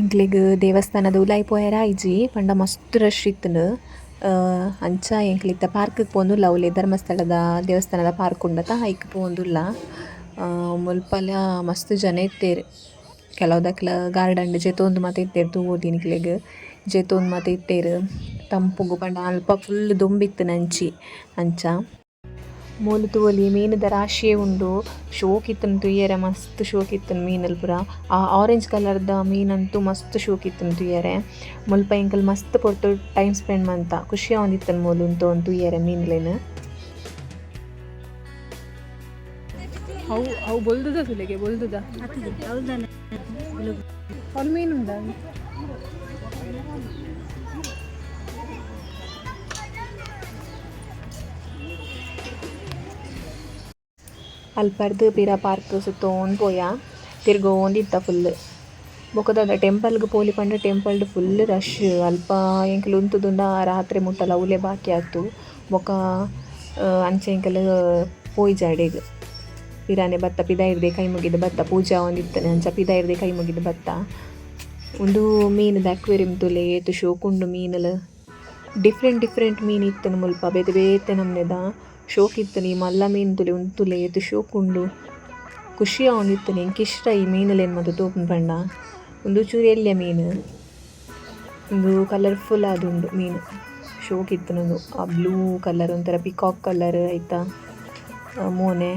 ಎಂಕ್ಲೆಗ್ ದೇವಸ್ಥಾನದ ಉಲಾಯಿ ಪೋಯೆರೆ ಆಯಿಜಿ ಪಂಡ ಮಸ್ತ್ ರಶ್ ಇತ್ತ್ಂಡ್ ಅಂಚ ಎಂಕ್ಲ್ ಇತ್ತೆ ಪಾರ್ಕ್ ಗ್ ಪೋವೊಂದುಲ್ಲ ಅವ್ಲೆ ಧರ್ಮಸ್ಥಳದ ದೇವಸ್ಥಾನದ ಪಾರ್ಕ್ ಉಂಡತ ಐಕ್ ಪೋವೊಂದುಲ್ಲ ಮುಲ್ಪಲ ಮಸ್ತ್ ಜನ ಇತ್ತೆರ್ ಕೆಲವುದಕ್ಲ್ ಗಾರ್ಡನ್ ಡ್ ಜೆತೊಂದು ಮಾತ ಇತ್ತೆರ್ ತೂವೊಲಿ ನಿಕ್ಲೆಗ್ ಜೆತೊಂದು ಮಾತ ಇತ್ತೆರ್ ತಂಪುಗು ಪಂಡ ಅಲ್ಪ ಫುಲ್ಲ್ ದೊಂಬು ಇತ್ತ್ಂಡ್ ಅಂಚಿ ಅಂಚ. ಮೂಲು ತೂವೊಲಿ ಮೀನುದ ರಾಶಿಯೇ ಉಂಡು ಶೋಕು ಇತ್ತ್ಂಡ್ ತೂಯೆರೆ ಮಸ್ತ್ ಶೋಕು ಇತ್ತ್ಂಡ್ ಮೀನುಲು ಪೂರ ಆ ಆರೆಂಜ್ ಕಲರ್ ದ ಮೀನ್ ಅಂತು ಮಸ್ತ್ ಶೋಕು ಇತ್ತ್ಂಡ್ ತೂಯೆರೆ ಮುಲ್ಪ ಎಂಕುಲು ಮಸ್ತ್ ಪೊರ್ತು ಟೈಮ್ ಸ್ಪೆಂಡ್ ಮಂತ ಖುಷಿ ಆವೊಂದಿತ್ತ್ಂಡ್ ಮೂಲು ಉಂತೊಂದು ತೂಯೆರೆ ಮೀನ್ಲೆನ್. ಅವು ಅವು ಬೊಲ್ದುದ ತುಲೆಗೆ ಬೊಲ್ದುದ. ಅವ್ಲು ಮೀನು ಉಂಡಾ? ಅಲ್ಪರ್ದ್ ಪಿರ ಪಾರ್ಕ್ ಸುತ್ತೋಂದು ಪೋಯ ತಿರ್ಗೋಂದಿತ್ತ ಫುಲ್ಲ್ ಬೊಕ ದಾದ ಟೆಂಪಲ್ ಗ್ ಪೋಲಿ ಪಂಡ ಟೆಂಪಲ್ ಡ್ ಫುಲ್ಲ್ ರಶ್ ಅಲ್ಪ ಎಂಕುಲು ಉಂತುದುಂಡ ರಾತ್ರೆ ಮುಟ್ಟಲ ಅವ್ಲೆ ಬಾಕಿ ಆತು ಬೊಕ ಅಂಚ ಎಂಕುಲು ಪೋಯಿಜ ಅಡೆಗ್ ಪಿರಾನೆ ಬತ್ತ ಪಿದಾಯಿರ್ದೆ ಕೈ ಮುಗಿದ್ ಬತ್ತ ಪೂಜೆ ಆವೊಂದಿತ್ತ್ಂಡ್ ಅಂಚ ಪಿದಾಯಿರ್ದೆ ಕೈ ಮುಗಿದ್ ಬತ್ತ. ಉಂದು ಮೀನುದ ಅಕ್ವೇರಿಯಂ ತೂಲೆ ಏತ್ ಶೋಕುಂಡು ಮೀನುಲು ಡಿಫರೆಂಟ್ ಡಿಫರೆಂಟ್ ಮೀನ್ ಇತ್ತ್ಂಡ್ ಮುಲ್ಪ ಬೇತೆ ಬೇತೆ ನಮೂನೆದ ಶೋಕು ಇತ್ತ್ಂಡ್ ಈ ಮಲ್ಲ ಮೀನ್ ತೂಲೆ ಉಂದು ತೂಲೆ ಏತ್ ಶೋಕುಂಡು ಖುಷಿ ಆವೊಂದಿತ್ತ್ಂಡ್ ಎಂಕ್ ಇಷ್ಟ ಈ ಮೀನುಲೆನ್ ಮಾತ ತೂಪುನ ಪಂಡ ಉಂದು ಚೂರು ಎಲ್ಯ ಮೀನ್ ಉಂದು ಕಲರ್ ಫುಲ್ ಆದುಂಡು ಮೀನ್ ಶೋಕು ಇತ್ತ್ಂಡ್ ಉಂದು ಆ ಬ್ಲೂ ಕಲರ್ ಒಂತರ ಪಿಕಾಕ್ ಕಲರ್ ಐತ ಮೋನೆ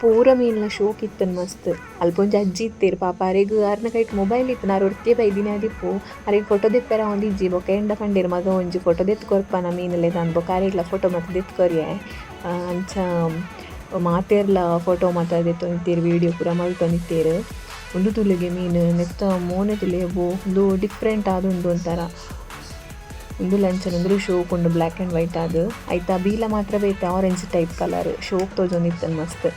ಪೂರ ಮೀನ್ಲ ಶೋಕು ಇತ್ತ್ಂಡ್ ಮಸ್ತ್ ಅಲ್ಪ ಒಂಜಿ ಅಜ್ಜಿ ಇತ್ತೆರ್ ಪಾಪ ಅರೆಗ್ ಅರ್ನ ಕೈಟ್ ಮೊಬೈಲ್ ಇತ್ತ್ಂಡ್ ಆರ್ ಒರ್ತಿಯೇ ಬೈದಿನಿ ಆದಿಪ್ಪು ಅರೆಗ್ ಫೋಟೋ ದೆಪ್ಪೆರೆ ಆವೊಂದಿಜ್ಜಿ ಬೊಕ ಎಂಡ ಪಂಡೆರ್ ಮಗ ಒಂಜಿ ಫೋಟೋ ದೆತ್ತ್ ಕೊರ್ಪನ ಮೀನುಲೆದ ಅಂದ್ ಬೊಕ ಅರೆಗ್ಲ ಫೋಟೋ ಮಾತ ದೆತ್ತ್ ಕೊರಿಯೆ ಅಂಚ ಮಾತೆರ್ಲ ಫೋಟೋ ಮಾತ ದೆತ್ತೊಂದಿತ್ತೆರ್ ವೀಡಿಯೋ ಪೂರ ಮಲ್ತೊಂದಿತ್ತೆರ್. ಉಂದು ತೂಲೆಗೆ ಮೀನ್ ನೆತ್ತ ಮೋನೆ ತೂಲೆ ಒವು ಉಂದು ಡಿಫರೆಂಟ್ ಆದುಂಡು ಒಂತರ ಉಂದುಲ ಅಂಚನೆ ಉಂದುಲ ಶೋಕು ಉಂಡು ಬ್ಲ್ಯಾಕ್ ಅಂಡ್ ವೈಟ್ ಆದ್ ಐತ ಬೀಲ ಮಾತ್ರ ಬೇತೆ ಆರೆಂಜ್ ಟೈಪ್ ಕಲರ್ ಶೋಕ್ ತೋಜೊಂದಿತ್ತ್ಂಡ್ ಮಸ್ತ್.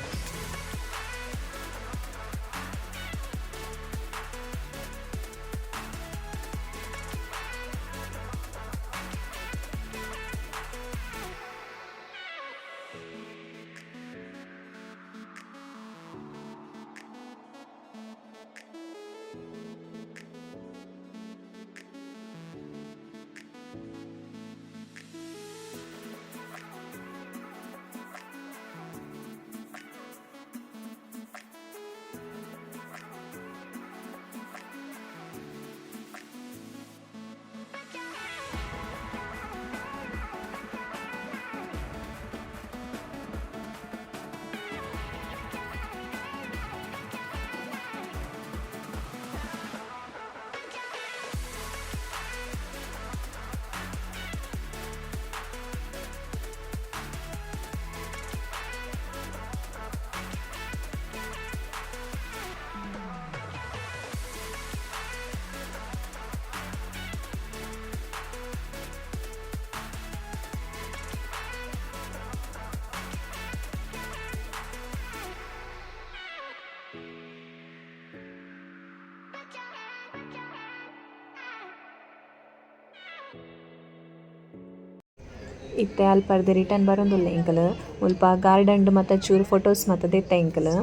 ಇತ್ತೆ ಅಲ್ಪರ್ದ್ ರಿಟರ್ನ್ ಬರೊಂದುಲ್ಲೆ ಎಂಕುಲು ಮುಲ್ಪ ಗಾರ್ಡನ್ ಡ್ ಮಾತ ಚೂರು ಫೋಟೋಸ್ ಮಾತ ದೆತ್ತ ಎಂಕುಲು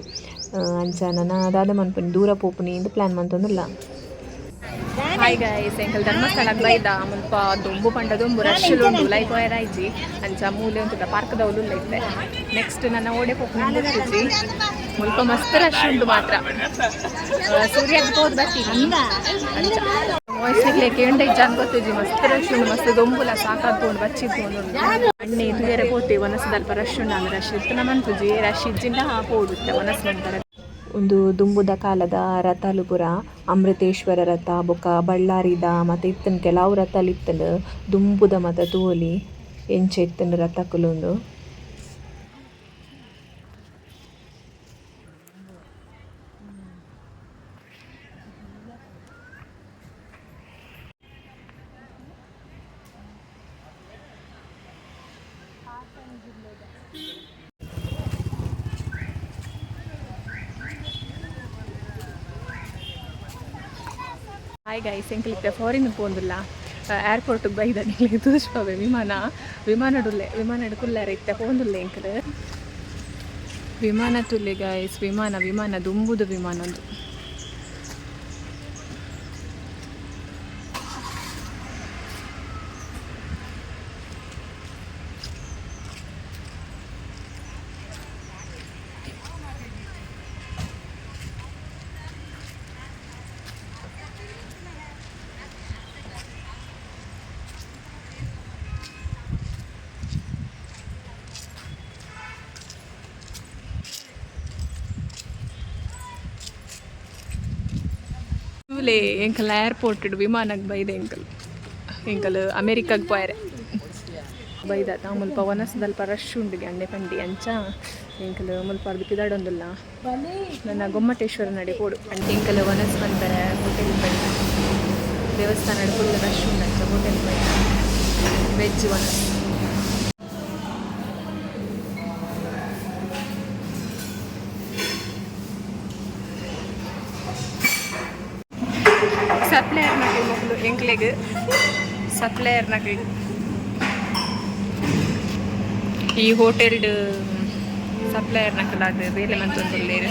ಅಂಚ ನನ ದಾದ ಮನ್ಪುನಿ ದೂರ ಪೋಪುನಿ ಇಂದ್ ಪ್ಲಾನ್ ಮಂತೊಂದುಲ್ಲ. ಹಾಯ್ ಗೈಸ್, ಎಂಕಲ್ ಧರ್ಮಸ್ಥಳಗ್ ಬೈದ. ಮುಲ್ಪ ದೊಂಬು ಪಂಡ ದೊಂಬು, ರಶ್ ಉಂಡು, ಉಲಾಯಿ ಪೋಯೆರೆ ಆಯ್ಜಿ. ಅಂಚ ಮೂಲೆ ಉಂತುದ ಪಾರ್ಕ್ ದೌಲು ಉಲ್ಲ ಇತ್ತೆ. ನೆಕ್ಸ್ಟ್ ನನ್ನ ಓಡೆ ಪೋಪುನಿ ಗೊತ್ತಿಜ್ಜಿ. ಮುಲ್ಪ ಮಸ್ತ್ ರಶ್ ಉಂಡು ಮಾತ್ರ. ಸೂರ್ಯಗ್ ಪೋದು ಬರ್ತೀನಿ ಅಂಚ. ವಾಯ್ಸ್ ನಿಕ್ಲೆ ಕೇಂಡ ಇಜ್ಜಾನ್ ಗೊತ್ತಿಜ್ಜಿ. ಮಸ್ತ್ ರಶ್ ಉಂಡು, ಮಸ್ತ್ ದೊಂಬುಲ, ಸಾಕಾದ್ ಪೋಂಡು, ಬಚ್ಚಿ ಪೋಂಡು. ಅಣ್ಣೆ ತೂಯೆರೆ ಪೋತೆ ವನಸದಲ್ಪ ರಶ್ ಉಂಡು. ರಶ್ ಇತ್ತುಂಡ ಮನ್ಪುಜಿ, ರಶ್ ಇಜ್ಜಿಂಡ ಪೋಡು ಇತ್ತೆ ವನಸ್ ಮನ್ಪರೆ. ಉಂದು ದುಂಬುದ ಕಾಲದ ರಥಲು ಪೂರ ಅಮೃತೇಶ್ವರ ರಥ ಬೊಕ ಬಳ್ಳಾರಿದ ಮಾತ ಇತ್ತ್ಂಡ್. ಕೆಲವು ರಥಲು ಇತ್ತ್ಂಡ್ ದುಂಬುದ ಮಾತ. ತೂವೊಲಿ ಎಂಚ ಇತ್ತ್ಂಡ್ ರಥಕುಲು ಇಂದ್. ಹಾಯ್ ಗೈಸ್, ಎಂಕಲ್ ಇತ್ತೆ ಫಾರಿನ್ ಪೋಂದುಲ್ಲ. ಏರ್ಪೋರ್ಟ್ ಬೈದ. ನಿಕ್ಲೆಗ್ ತೋಜ್ಪಾವೆ ವಿಮಾನ. ವಿಮಾನಡುಲ್ಲೆ, ವಿಮಾನಡ್ ಕುಲ್ಲಾರ ಇತ್ತೆ ಪೋಂದುಲ್ಲೆ ಎಂಕಲ್. ವಿಮಾನ ತುಲೆ ಗೈಸ್, ವಿಮಾನ ವಿಮಾನ, ದುಂಬುದು ವಿಮಾನ ಒಂದು. ತೂಲೆ ಎಂಕಲ್ ಏರ್ಪೋರ್ಟ್ ವಿಮಾನಕ್ಕೆ ಬೈದೆ ಎಂಕಲ್ ಎಂಕಲ್ ಅಮೇರಿಕಾಗ್ ಪೋಯರೆ ಬೈದ ಮುಲ್ಪ ವನಸ್ದಲ್ಪ ರಶ್ ಉಂಡು ಅಣ್ಣೆ ಪಂಡಿ ಅಂಚ ಎಂಕಲ್ ಮುಲ್ಪ ಅರ್ದು ಪಿದಾಡೊಂದುಲ್ಲ ನನ್ನ ಗೊಮ್ಮಟೇಶ್ವರ ನಡೆ ಪೋಡು. ಎಂಕಲ್ ವನಸ್ ಪನ್ಪರೆ ಹೋಟೆಲ್ ಬೈದ. ದೇವಸ್ಥಾನ ಫುಲ್ ರಶ್ ಉಂಡು, ಅಂಚ ಹೋಟೆಲ್ ಬೈದ. ವೆಜ್ ವನಸ್. ಸಪ್ಲೈಯರ್ ನಕಲಿ ಮೊದಲು ಎಂಕ್ಲೆಗ್ ಸಪ್ಲೈಯರ್ ನಕಲಿ. ಈ ಹೋಟೆಲ್ಡ್ ಸಪ್ಲೈಯರ್ ನಕಲ್ ಅದು ಬೇಲೆ ಮಂತೊಂದುಲ್ಲೇರು.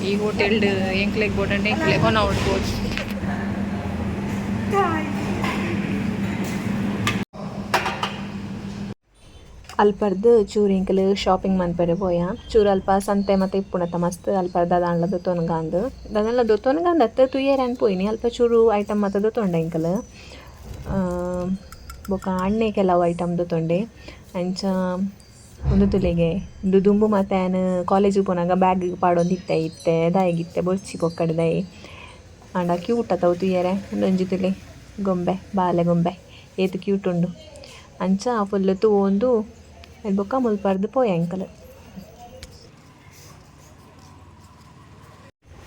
ಈ ಹೋಟೆಲ್ಡ್ ಎಂಕ್ಲೆಗ್ ಬೋಡಂಡ ಎಂಕ್ಲೆ ಕೊನ ಉಡ್ಬೋದು. ಅಲ್ಪರ್ದು ಚೂರು ಎಂಕುಲು ಶಾಪಿಂಗ್ ಮನ್ಪೆರೆ ಪೋಯ. ಚೂರು ಅಲ್ಪ ಸಂತೆ ಮತ ಇಪ್ಪುನತ ಮಸ್ತ್. ಅಲ್ಪ ದಾದಾಂಡ್ಲ ದೆತೊನ್ಗಾಂದ್, ದಾದಾಂಡ್ಲ ದೆತೊನ್ಗಾಂದ್ ಅತ್ತ್, ತೂಯೆರೆ ಅಂದ್ ಪೋಯಿನಿ. ಅಲ್ಪ ಚೂರು ಐಟಮ್ ಮಾತ ದೆತೊಂಡೆ ಎಂಕುಲು. ಬೊಕ ಅಣ್ಣೆ ಕೆಲವು ಐಟಮ್ ದೆತೊಂಡೆ. ಅಂಚ ಉಂದು ತೂಲೆಗೆ, ಉಂದು ದುಂಬು ಮಾತ ಯಾನ್ ಕಾಲೇಜಿಗೆ ಪೋನಗ ಬ್ಯಾಗ್ ಪಾಡೊಂದಿತ್ತೆ. ಇತ್ತೆ ದಾಯೆಗಿತ್ತೆ ಬೊರ್ಚಿ ಪೊಕ್ಕಡೆ ದಾಯೆ. ಆಂಡ ಕ್ಯೂಟ್ ಅತ್ತ ಅವು ತೂಯೆರೆ? ಉಂದೊಂಜಿ ತೂಲೆ, ಗೊಂಬೆ, ಬಾಲೆ ಗೊಂಬೆ ಏತ್ ಕ್ಯೂಟ್ ಉಂಡು. ಅಂಚ ಫುಲ್ ತೂವೊಂದು ಬೊಕ್ಕ ಮುಲ್ಪರ್ದ್ ಪೋಯ ಎಂಕುಲು.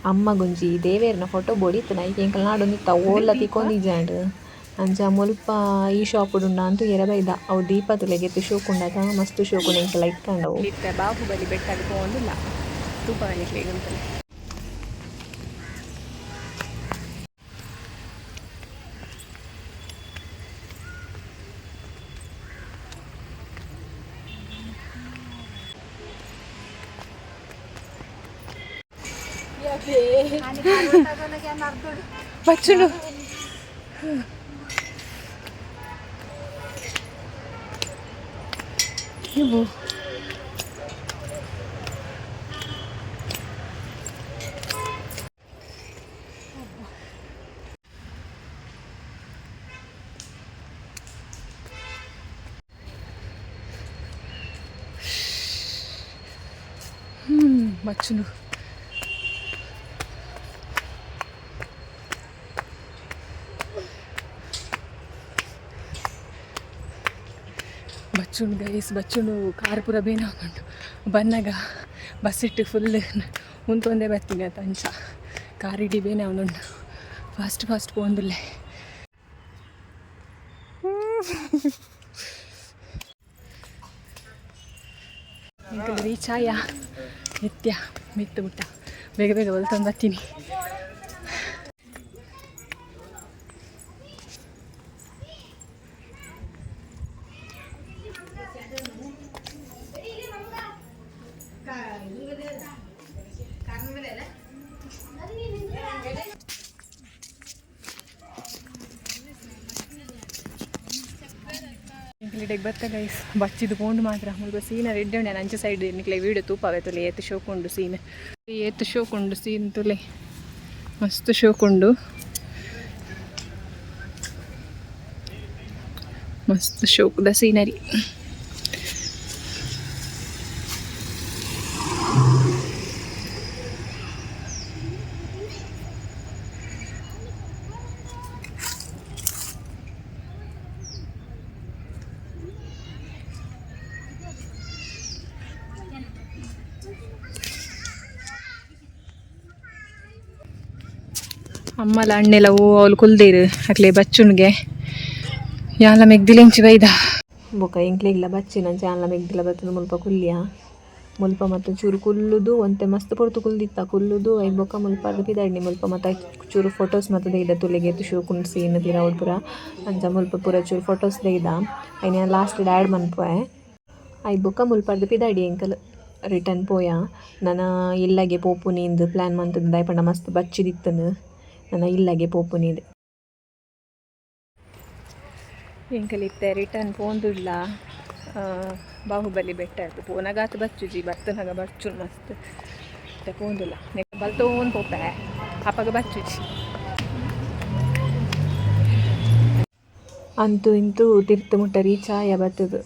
ಅಮ್ಮಗೊಂಜಿ ದೇವೆರ್ನ ಫೋಟೋ ಬೋಡಿತ್ತಿನ, ಐಕ್ ಎಂಕಲ್ ನಾಡೊಂದಿತ್ತ, ಓಲ್ಲ ತಿಕ್ಕೊಂದಿಜ್ಜಾಂಡ್. ಅಂಚ ಮುಲ್ಪ ಈ ಶಾಪುಡು ಉಂಡಾ ಅಂದ್ ತೂಯೆರೆ ಬೈದ. ಅವು ದೀಪ ತೂಲೆಗೆ ಏತ್ ಶೋಕು ಉಂಡತ, ಮಸ್ತ್ ಶೋಕುಂಡು. ಎಂಕ್ ಲೈಕ್ ಆಂಡ್ ಅವು. ಇತ್ತೆ ಬಾಹುಬಲಿ ಬೆಟ್ಟಗ್ ಪೋವೊಂದುಲ್ಲ. ತೂಪ ನಿಕ್ಲೆಗ್ ಉಂತಲೆ. ಬಚ್ಚುಂಡು. ಇವು ಬಚ್ಚುಂಡು. ಬಚ್ಚುಂಡು ಗೈಸ್, ಬಚ್ಚುಂಡು. ಕಾರ್ ಪೂರ ಬೇನೆ ಆಪುಂಡು. ಬನ್ನಗ ಬಸ್ ಇಟ್ಟು ಫುಲ್ ಉಂತೊಂದೇ ಬರ್ತೀನಿ ಅತ್ತ. ಅಂಚ ಕಾರ್ ಇಡೀ ಬೇನೆ ಆವೊಂದುಂಡು. ಫಾಸ್ಟ್ ಫಾಸ್ಟ್ ಪೋವೊಂದುಲ್ಲೆ. ಎಂಕುಲು ರೀಚ್ ಆಯ ನಿತ್ಯ ಮಿತ್ತು ಮುಟ್ಟ. ಬೇಗ ಬೇಗ ಬಲ್ತೊಂದು ಬರ್ತೀನಿ. ಇಡೆಗ್ ಬತ್ತ ಗೈಸ್. ಬಚ್ಚಿದು ಪೋಂಡು ಮಾತ್ರ. ಮುಲ್ಪ ಸೀನರಿ ಎಡ್ಡೆ ಉಂಡು. ಅಂಚೆ ಸೈಡ್ ನಿಕ್ಲೆ ವೀಡಿಯೋ ತೂಪಾವೆ. ತುಲೆ, ಏತ್ ಶೋಕ್ ಉಂಡು ಸೀನ್, ಏತ್ ಶೋಕ್ ಉಂಡು ಸೀನ್ ತುಲೆ. ಮಸ್ತ್ ಶೋಕ್ ಉಂಡು, ಮಸ್ತ್ ಶೋಕ್ದ ಸೀನರಿ. ಅಮ್ಮಲ ಅಣ್ಣೆಲ ಓ ಅವ್ಲು ಕುಲ್ದೇರು. ಅಕ್ಲೆ ಬಚ್ಚುನ್ಗೆ ಯಾನ್ಲ ಮೆಗ್ದಿಲೆಂಚಿ ಬೈದ. ಬೊಕ ಎಂಕ್ಲೆಗ್ಲ ಬಚ್ಚಿನಂಚ ಯಾನ್ಲ ಮೆಗ್ದಿಲ ಬತ್ತುದು ಮುಲ್ಪ ಕುಲ್ಲಿಯ. ಮುಲ್ಪ ಮತ್ತ ಚೂರು ಕುಲ್ಲುದು, ಒಂತೆ ಮಸ್ತ್ ಪೊರ್ತು ಕುಲ್ದಿತ್ತ. ಕುಲ್ಲುದು ಐಕ್ ಬೊಕ ಮುಲ್ಪ ಪಿದಾಡ್ನಿ. ಮುಲ್ಪ ಮತ ಚೂರು ಫೋಟೋಸ್ ಮತ ದೈದ. ತುಲೆಗೆ ಏತ್ ಶೋಕುಂಡು ಸೀನ್ ಪಿರವುಡು ಪೂರ. ಅಂಚ ಮುಲ್ಪ ಪೂರ ಚೂರು ಫೋಟೋಸ್ ದೈದ. ಐನ್ ಯಾನ್ ಲಾಸ್ಟ್ ಡ್ ಆ್ಯಡ್ ಮನ್ಪುವೆ. ಐಕ್ ಬೊಕ ಮುಲ್ಪರ್ದ್ ಪಿದಾಡಿ ಎಂಕುಲು ರಿಟರ್ನ್ ಪೋಯ. ನನ ಇಲ್ಲಗೆ ಪೋಪುನಿಂದ್ ಪ್ಲಾನ್ ಮಂತುದು. ದಾಯೆ ಪಂಡ ಮಸ್ತ್ ಬಚ್ಚಿದಿತ್ತುಂಡು. ನನ ಇಲ್ಲಗೆ ಪೋಪುನಿಂದ್. ಎಂಕಲ್ ಇತ್ತೆ ರಿಟರ್ನ್ ಪೋಂದುಲ್ಲ. ಬಾಹುಬಲಿ ಬೆಟ್ಟ ಆಯ್ತು. ಪೋನಗಾತ್ ಬಚ್ಚುಜಿ, ಬತ್ತನಾಗ ಬಚ್ಚುಂಡು ಮಸ್ತ್. ಇತ್ತೆ ಪೋಂದುಲ್ಲ. ಬಲ್ತೋನ್ ಪೋಪೆ, ಅಪಗ ಬಚ್ಚುಜಿ. ಅಂತೂ ಇಂತೂ ತಿರ್ತ್ ಮುಟ್ಟ ರೀಚ್ ಆಯ ಬತ್ತುದು.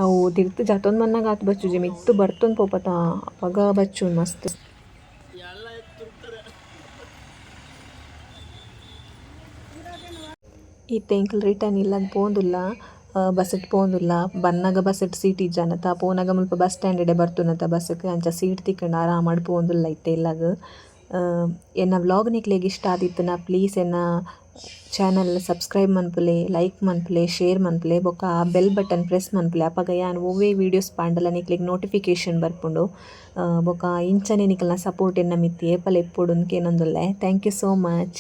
ಅವು ತಿರ್ತ್ ಜತ್ತೊಂದು ಬನ್ನಗ ಆತ್ ಬಚ್ಚುಜಿ, ಮಿತ್ತ್ ಬರ್ತೊಂದು ಪೋಪತ ಅಪಗ ಬಚ್ಚುಂಡು ಮಸ್ತ್. ಇತ್ತೆ ಎಂಕುಲು ರಿಟರ್ನ್ ಇಲ್ಲಗ್ ಪೋಂದುಲ್ಲ, ಬಸ್ಟ್ ಪೋಂದುಲ್ಲ. ಬನ್ನಗ ಬಸ್ಟ್ ಸೀಟ್ ಇಜ್ಜಾನತ, ಪೋನಗ ಮುಲ್ಪ ಬಸ್ ಸ್ಟ್ಯಾಂಡ್ ಡೆ ಬರ್ತುನತ ಬಸ್ಕ್ ಅಂಚ ಸೀಟ್ ತಿಕ್ಕಂಡ ಆರಾಮಡ್ ಪೋಂದುಲ್ಲ ಇತ್ತೆ ಇಲ್ಲಗ್. ಎನ್ನ ವ್ಲಾಗ್ ನಿಕ್ಲೆಗ್ ಇಷ್ಟ ಆದಿತ್ತುಂಡ ಪ್ಲೀಸ್ ಎನ್ನ ಚಾನೆಲ್ ಸಬ್ಸ್ಕ್ರೈಬ್ ಮನ್ಪುಲೆ, ಲೈಕ್ ಮನ್ಪುಲೆ, ಶೇರ್ ಮನ್ಪುಲೆ ಬೊಕ ಬೆಲ್ ಬಟನ್ ಪ್ರೆಸ್ ಮನ್ಪುಲೆ. ಅಪಗ ಯಾನ್ ಒವ್ವೆ ವೀಡಿಯೋಸ್ ಪಾಂಡಲ ನಿಕ್ಲೆಗ್ ನೋಟಿಫಿಕೇಷನ್ ಬರ್ಪುಂಡು. ಬೊಕ ಇಂಚನೆ ನಿಕಲ್ನ ಸಪೋರ್ಟ್ ಎನ್ನ ಮಿತ್ತ್ ಏಪಲ ಇಪ್ಪೊಡುಂದು ಕೇನೊಂದುಲ್ಲೆ. Thank you so much.